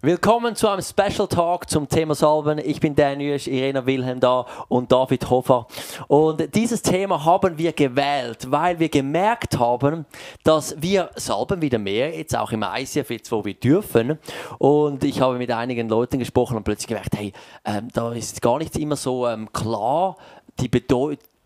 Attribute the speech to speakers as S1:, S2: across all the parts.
S1: Willkommen zu einem Special Talk zum Thema Salben. Ich bin Daniel, Irena Wilhelm da und David Hofer. Und dieses Thema haben wir gewählt, weil wir gemerkt haben, dass wir salben wieder mehr, jetzt auch im ICF, jetzt wo wir dürfen. Und ich habe mit einigen Leuten gesprochen und plötzlich gemerkt, hey, da ist gar nicht immer so klar,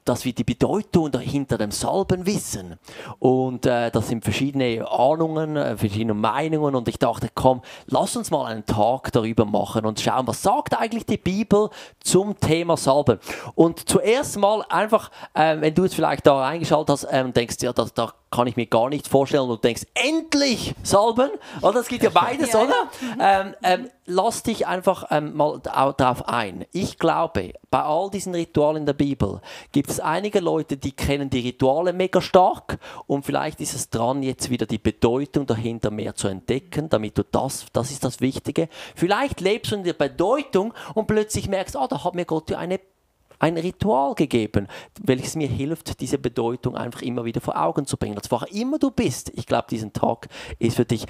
S1: dass wir die Bedeutung hinter dem Salben wissen. Und das sind verschiedene Ahnungen, verschiedene Meinungen. Und ich dachte, komm, lass uns mal einen Tag darüber machen und schauen, was sagt eigentlich die Bibel zum Thema Salben. Und zuerst mal einfach, wenn du jetzt vielleicht da reingeschaltet hast und denkst, ja, da kann ich mir gar nicht vorstellen und du denkst, endlich Salben, oder? Es gibt ja beides, ja, oder? Lass dich einfach mal darauf ein. Ich glaube, bei all diesen Ritualen in der Bibel gibt es einige Leute, die kennen die Rituale mega stark und vielleicht ist es dran, jetzt wieder die Bedeutung dahinter mehr zu entdecken, damit du das ist das Wichtige. Vielleicht lebst du in der Bedeutung und plötzlich merkst, da hat mir Gott ja ein Ritual gegeben, welches mir hilft, diese Bedeutung einfach immer wieder vor Augen zu bringen. Als wo immer du bist. Ich glaube, diesen Tag ist für dich.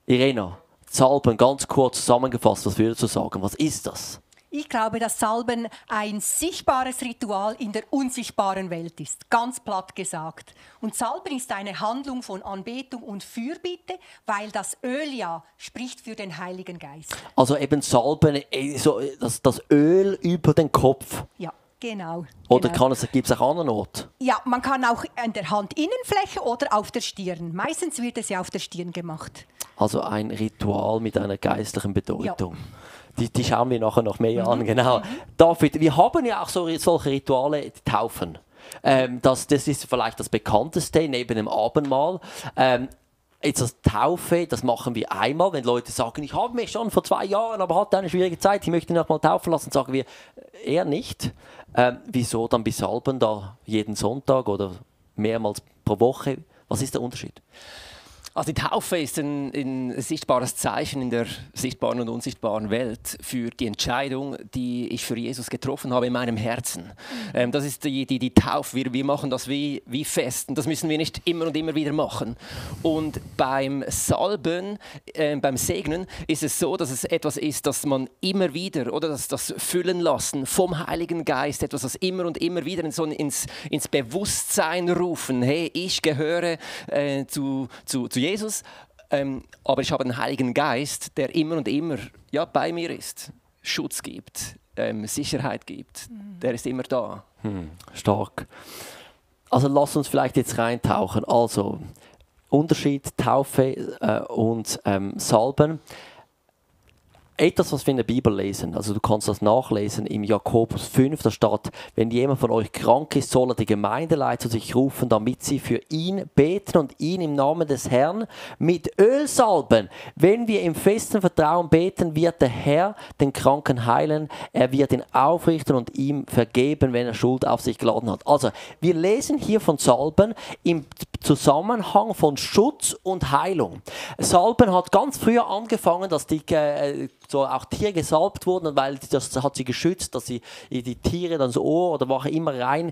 S1: Irena, Salben, ganz kurz zusammengefasst, was würdest du sagen? Was ist das?
S2: Ich glaube, dass Salben ein sichtbares Ritual in der unsichtbaren Welt ist, ganz platt gesagt. Und Salben ist eine Handlung von Anbetung und Fürbitte, weil das Öl ja spricht für den Heiligen Geist.
S1: Also eben Salben, so das Öl über den Kopf.
S2: Ja, genau.
S1: Oder
S2: genau.
S1: Gibt es auch anderen Ort?
S2: Ja, man kann auch an der Handinnenfläche oder auf der Stirn. Meistens wird es ja auf der Stirn gemacht.
S1: Also ein Ritual mit einer geistlichen Bedeutung. Ja. Die schauen wir nachher noch mehr an, genau. David, wir haben ja auch solche Rituale, die Taufen. Das ist vielleicht das bekannteste neben dem Abendmahl. Jetzt das Taufe, das machen wir einmal, wenn Leute sagen, ich habe mich schon vor 2 Jahren, aber hatte eine schwierige Zeit, ich möchte noch mal taufen lassen, sagen wir, eher nicht. Wieso dann bis Salben da jeden Sonntag oder mehrmals pro Woche? Was ist der Unterschied?
S3: Also die Taufe ist ein sichtbares Zeichen in der sichtbaren und unsichtbaren Welt für die Entscheidung, die ich für Jesus getroffen habe in meinem Herzen. Das ist die Taufe. Wir machen das wie fest und das müssen wir nicht immer und immer wieder machen. Und beim Salben, beim Segnen ist es so, dass es etwas ist, das man immer wieder, oder das Füllen lassen vom Heiligen Geist, etwas, das immer und immer wieder ins Bewusstsein rufen. Hey, ich gehöre zu Jesus, aber ich habe einen Heiligen Geist, der immer und immer bei mir ist, Schutz gibt, Sicherheit gibt. Der ist immer da.
S1: Stark. Also lass uns vielleicht jetzt reintauchen. Also Unterschied Taufe und Salben. Etwas, was wir in der Bibel lesen, also du kannst das nachlesen im Jakobus 5, da steht, wenn jemand von euch krank ist, soll er die Gemeindeleiter zu sich rufen, damit sie für ihn beten und ihn im Namen des Herrn mit Öl salben. Wenn wir im festen Vertrauen beten, wird der Herr den Kranken heilen, er wird ihn aufrichten und ihm vergeben, wenn er Schuld auf sich geladen hat. Also, wir lesen hier von Salben im Zusammenhang von Schutz und Heilung. Salben hat ganz früher angefangen, dass so auch Tiere gesalbt wurden, weil das hat sie geschützt, dass sie die Tiere dann das Ohr oder wo auch immer rein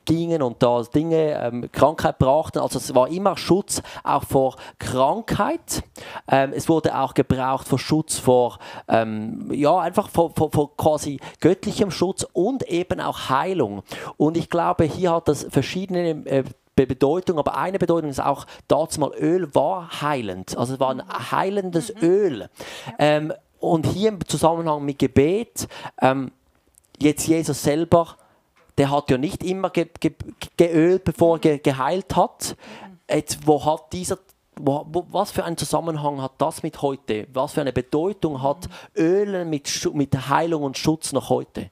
S1: gingen und da Dinge, Krankheit brachten. Also es war immer Schutz auch vor Krankheit. Es wurde auch gebraucht vor Schutz vor, einfach vor quasi göttlichem Schutz und eben auch Heilung. Und ich glaube, hier hat das verschiedene Bedeutung, aber eine Bedeutung ist auch, damals mal Öl war heilend. Also es war ein heilendes Öl. Und hier im Zusammenhang mit Gebet, jetzt Jesus selber, der hat ja nicht immer geölt, bevor er geheilt hat. Jetzt, was für einen Zusammenhang hat das mit heute? Was für eine Bedeutung hat Ölen mit Heilung und Schutz noch heute?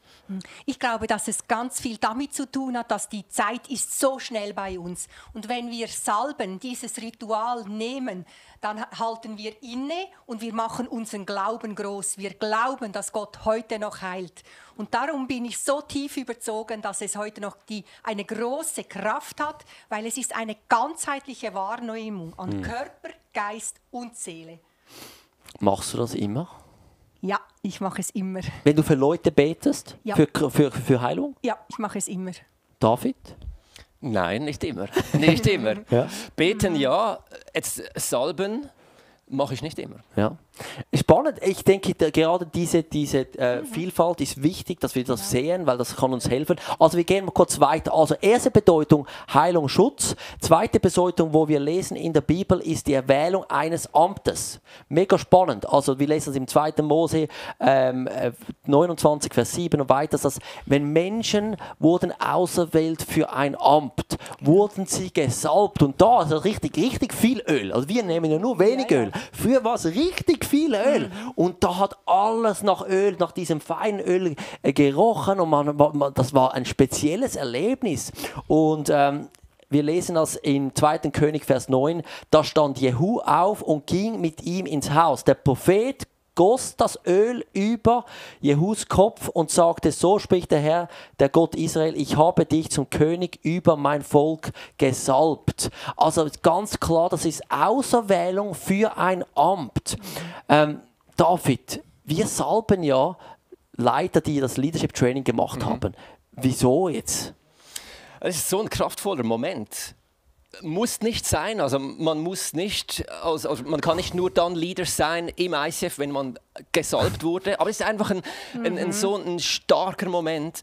S2: Ich glaube, dass es ganz viel damit zu tun hat, dass die Zeit ist so schnell bei uns. Und wenn wir Salben, dieses Ritual nehmen, dann halten wir inne und wir machen unseren Glauben groß. Wir glauben, dass Gott heute noch heilt. Und darum bin ich so tief überzogen, dass es heute noch eine große Kraft hat, weil es ist eine ganzheitliche Wahrnehmung an Körper, Geist und Seele.
S1: Machst du das immer?
S2: Ja, ich mache es immer.
S1: Wenn du für Leute betest?
S2: Ja.
S1: Für Heilung?
S2: Ja, ich mache es immer.
S1: David?
S3: Nein, nicht immer. Nicht immer.
S1: Ja.
S3: Beten ja, jetzt salben mache ich nicht immer.
S1: Ja. Spannend. Ich denke, gerade diese Vielfalt ist wichtig, dass wir das sehen, weil das kann uns helfen. Also wir gehen mal kurz weiter. Also erste Bedeutung, Heilung, Schutz. Zweite Bedeutung, wo wir lesen in der Bibel, ist die Erwählung eines Amtes. Mega spannend. Also wir lesen das im 2. Mose 29, Vers 7 und weiter, dass wenn Menschen wurden auserwählt für ein Amt, wurden sie gesalbt. Und da ist richtig viel Öl. Also wir nehmen ja nur wenig Öl. Früher war es richtig viel Öl. Und da hat alles nach Öl, nach diesem feinen Öl gerochen. Und das war ein spezielles Erlebnis. Und wir lesen das im 2. König, Vers 9. Da stand Jehu auf und ging mit ihm ins Haus. Der Prophet goss das Öl über Jehus Kopf und sagte, so spricht der Herr, der Gott Israel, ich habe dich zum König über mein Volk gesalbt. Also ganz klar, das ist Auserwählung für ein Amt. David, wir salben ja Leiter, die das Leadership Training gemacht haben. Wieso jetzt?
S3: Es ist so ein kraftvoller Moment. Muss nicht sein, also man muss nicht, also man kann nicht nur dann Leader sein im ICF, wenn man gesalbt wurde, aber es ist einfach so ein starker Moment,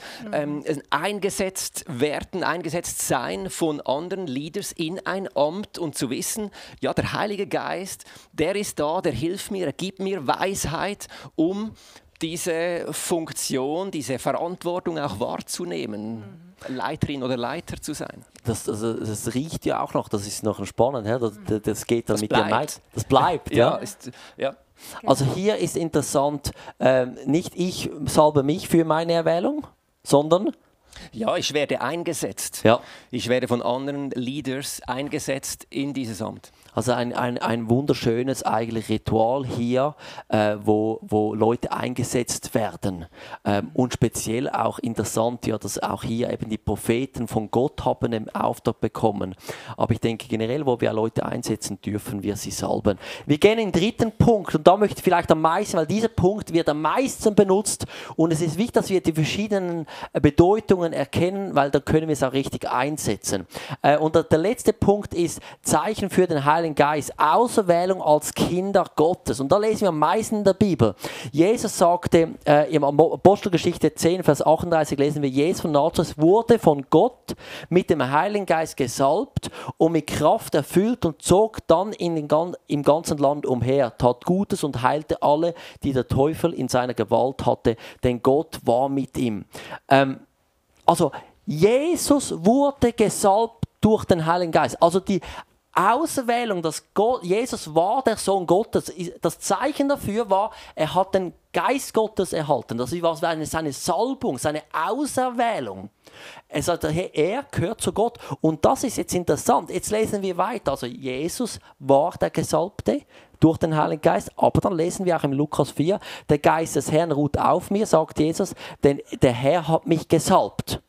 S3: eingesetzt werden, eingesetzt sein von anderen Leaders in ein Amt und zu wissen, ja, der Heilige Geist, der ist da, der hilft mir, er gibt mir Weisheit, um diese Funktion, diese Verantwortung auch wahrzunehmen, Leiterin oder Leiter zu sein.
S1: Das riecht ja auch noch, das ist noch spannend, das geht dann das mit dem Maid. Das bleibt, ja.
S3: Ja.
S1: Also hier ist interessant, nicht ich salbe mich für meine Erwählung, sondern...
S3: Ja, ich werde eingesetzt.
S1: Ja.
S3: Ich werde von anderen Leaders eingesetzt in dieses Amt.
S1: Also ein wunderschönes eigentlich Ritual hier, wo Leute eingesetzt werden. Und speziell auch interessant, ja, dass auch hier eben die Propheten von Gott haben einen Auftrag bekommen. Aber ich denke generell, wo wir Leute einsetzen, dürfen wir sie salben. Wir gehen in den 3. Punkt und da möchte ich vielleicht am meisten, weil dieser Punkt wird am meisten benutzt und es ist wichtig, dass wir die verschiedenen Bedeutungen erkennen, weil da können wir es auch richtig einsetzen. Und der letzte Punkt ist Zeichen für den Heiligen Geist, Auserwählung als Kinder Gottes. Und da lesen wir am meisten in der Bibel. Jesus sagte, in Apostelgeschichte 10, Vers 38 lesen wir, Jesus von Nazareth wurde von Gott mit dem Heiligen Geist gesalbt und mit Kraft erfüllt und zog dann im ganzen Land umher, tat Gutes und heilte alle, die der Teufel in seiner Gewalt hatte, denn Gott war mit ihm. Also, Jesus wurde gesalbt durch den Heiligen Geist. Also die Auserwählung, dass Jesus war der Sohn Gottes, das Zeichen dafür war, er hat den Geist Gottes erhalten. Das war seine Salbung, seine Auserwählung. Er sagte, hey, er gehört zu Gott. Und das ist jetzt interessant. Jetzt lesen wir weiter. Also Jesus war der Gesalbte durch den Heiligen Geist. Aber dann lesen wir auch im Lukas 4, der Geist des Herrn ruht auf mir, sagt Jesus, denn der Herr hat mich gesalbt.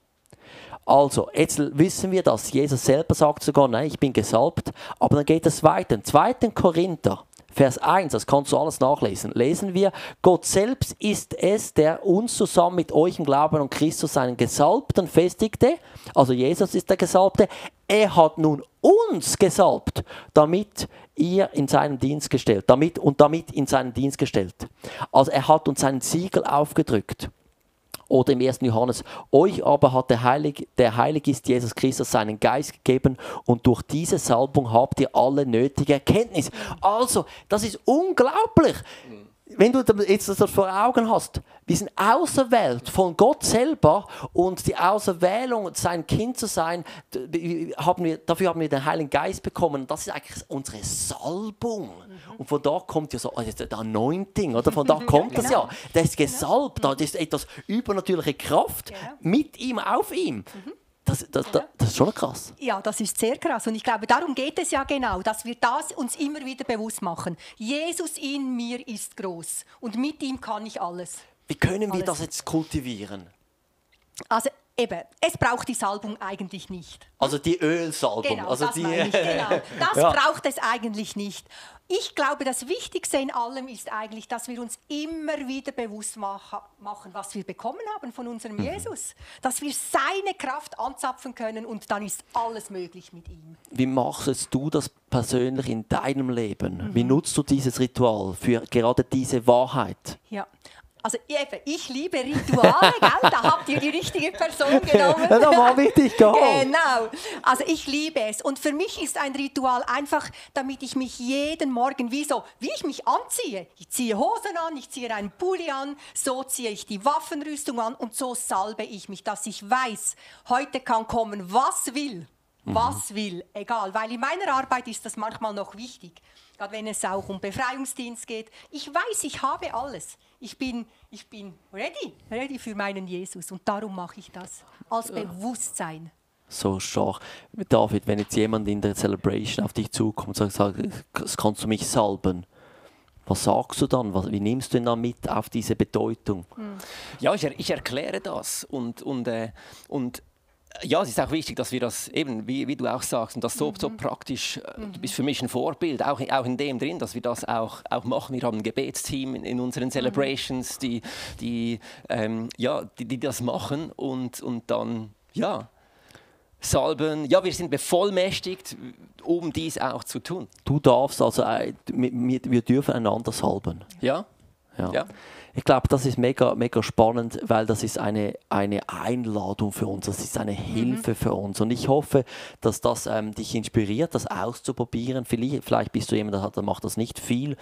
S1: Also, jetzt wissen wir, dass Jesus selber sagt sogar, nein, ich bin gesalbt. Aber dann geht es weiter. 2. Korinther, Vers 1, das kannst du alles nachlesen. Lesen wir, Gott selbst ist es, der uns zusammen mit euch im Glauben an Christus seinen Gesalbten festigte. Also Jesus ist der Gesalbte. Er hat nun uns gesalbt, damit in seinen Dienst gestellt. Damit in seinen Dienst gestellt. Also er hat uns seinen Siegel aufgedrückt. Oder im 1. Johannes, euch aber hat der Heilige ist Jesus Christus seinen Geist gegeben und durch diese Salbung habt ihr alle nötige Erkenntnis. Also, das ist unglaublich. Wenn du jetzt das vor Augen hast, wir sind auserwählt von Gott selber und die Auserwählung, sein Kind zu sein, dafür haben wir den Heiligen Geist bekommen. Das ist eigentlich unsere Salbung. Und von da kommt ja so der Anointing, oder? Von da kommt das ja. Der ist gesalbt, da ist etwas übernatürliche Kraft mit ihm, auf ihm. Das ist schon krass.
S2: Ja, das ist sehr krass. Und ich glaube, darum geht es ja genau, dass wir das uns immer wieder bewusst machen. Jesus in mir ist groß und mit ihm kann ich alles.
S1: Wie können wir das jetzt kultivieren?
S2: Also eben, es braucht die Salbung eigentlich nicht.
S1: Also die Ölsalbung.
S2: Genau,
S1: also
S2: das meine ich, genau. Das braucht es eigentlich nicht. ich glaube, das Wichtigste in allem ist eigentlich, dass wir uns immer wieder bewusst machen, was wir bekommen haben von unserem Jesus. Dass wir seine Kraft anzapfen können und dann ist alles möglich mit ihm.
S1: Wie machst du das persönlich in deinem Leben? Wie nutzt du dieses Ritual für gerade diese Wahrheit?
S2: Ja. Also eben, ich liebe Rituale, gell? Da habt ihr die richtige Person genommen.
S1: Ja, das war wichtig, gell?
S2: Genau. Also ich liebe es. Und für mich ist ein Ritual einfach, damit ich mich jeden Morgen, wie ich mich anziehe. Ich ziehe Hosen an, ich ziehe einen Pulli an, so ziehe ich die Waffenrüstung an und so salbe ich mich, dass ich weiß, heute kann kommen, was will. Was will, egal. Weil in meiner Arbeit ist das manchmal noch wichtig. Gerade wenn es auch um Befreiungsdienst geht. Ich weiß, ich habe alles. Ich bin ready für meinen Jesus. Und darum mache ich das als Bewusstsein.
S1: So stark. David, wenn jetzt jemand in der Celebration auf dich zukommt und sagt, kannst du mich salben? Was sagst du dann? Wie nimmst du ihn dann mit auf diese Bedeutung?
S3: Ja, ich erkläre das und ja, es ist auch wichtig, dass wir das eben, wie du auch sagst, und das so praktisch, du bist für mich ein Vorbild, auch in dem drin, dass wir das auch machen. Wir haben ein Gebetsteam in unseren Celebrations, die das machen und dann, ja, salben. Ja, wir sind bevollmächtigt, um dies auch zu tun.
S1: Du darfst also, wir dürfen einander salben.
S3: Ja. Ja.
S1: Ich glaube, das ist mega, mega spannend, weil das ist eine Einladung für uns, das ist eine Hilfe für uns. Und ich hoffe, dass das dich inspiriert, das auszuprobieren. Vielleicht bist du jemand, der macht das nicht viel.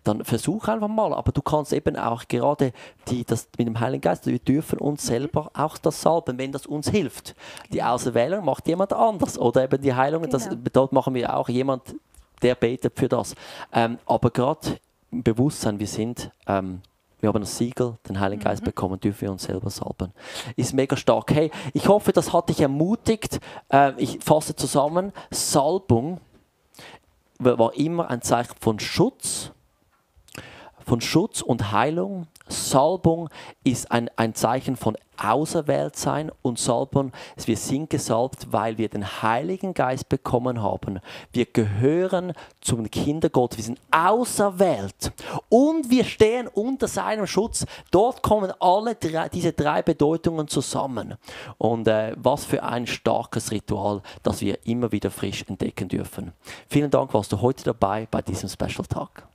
S1: Dann versuch einfach mal. Aber du kannst eben auch gerade das mit dem Heiligen Geist, wir dürfen uns selber auch das salben, wenn das uns hilft. Die Auserwählung macht jemand anders. Oder eben die Heilung, dort machen wir auch jemand, der betet für das. Aber gerade im Bewusstsein, wir haben das Siegel, den Heiligen Geist bekommen, dürfen wir uns selber salben. Ist mega stark. Hey, ich hoffe, das hat dich ermutigt. Ich fasse zusammen. Salbung war immer ein Zeichen von Schutz und Heilung. Salbung ist ein Zeichen von Auserwähltsein und Salbung, wir sind gesalbt, weil wir den Heiligen Geist bekommen haben. Wir gehören zum Kinder Gottes, wir sind auserwählt und wir stehen unter seinem Schutz. Dort kommen diese drei Bedeutungen zusammen. Und was für ein starkes Ritual, das wir immer wieder frisch entdecken dürfen. Vielen Dank, warst du heute dabei bei diesem Special Tag.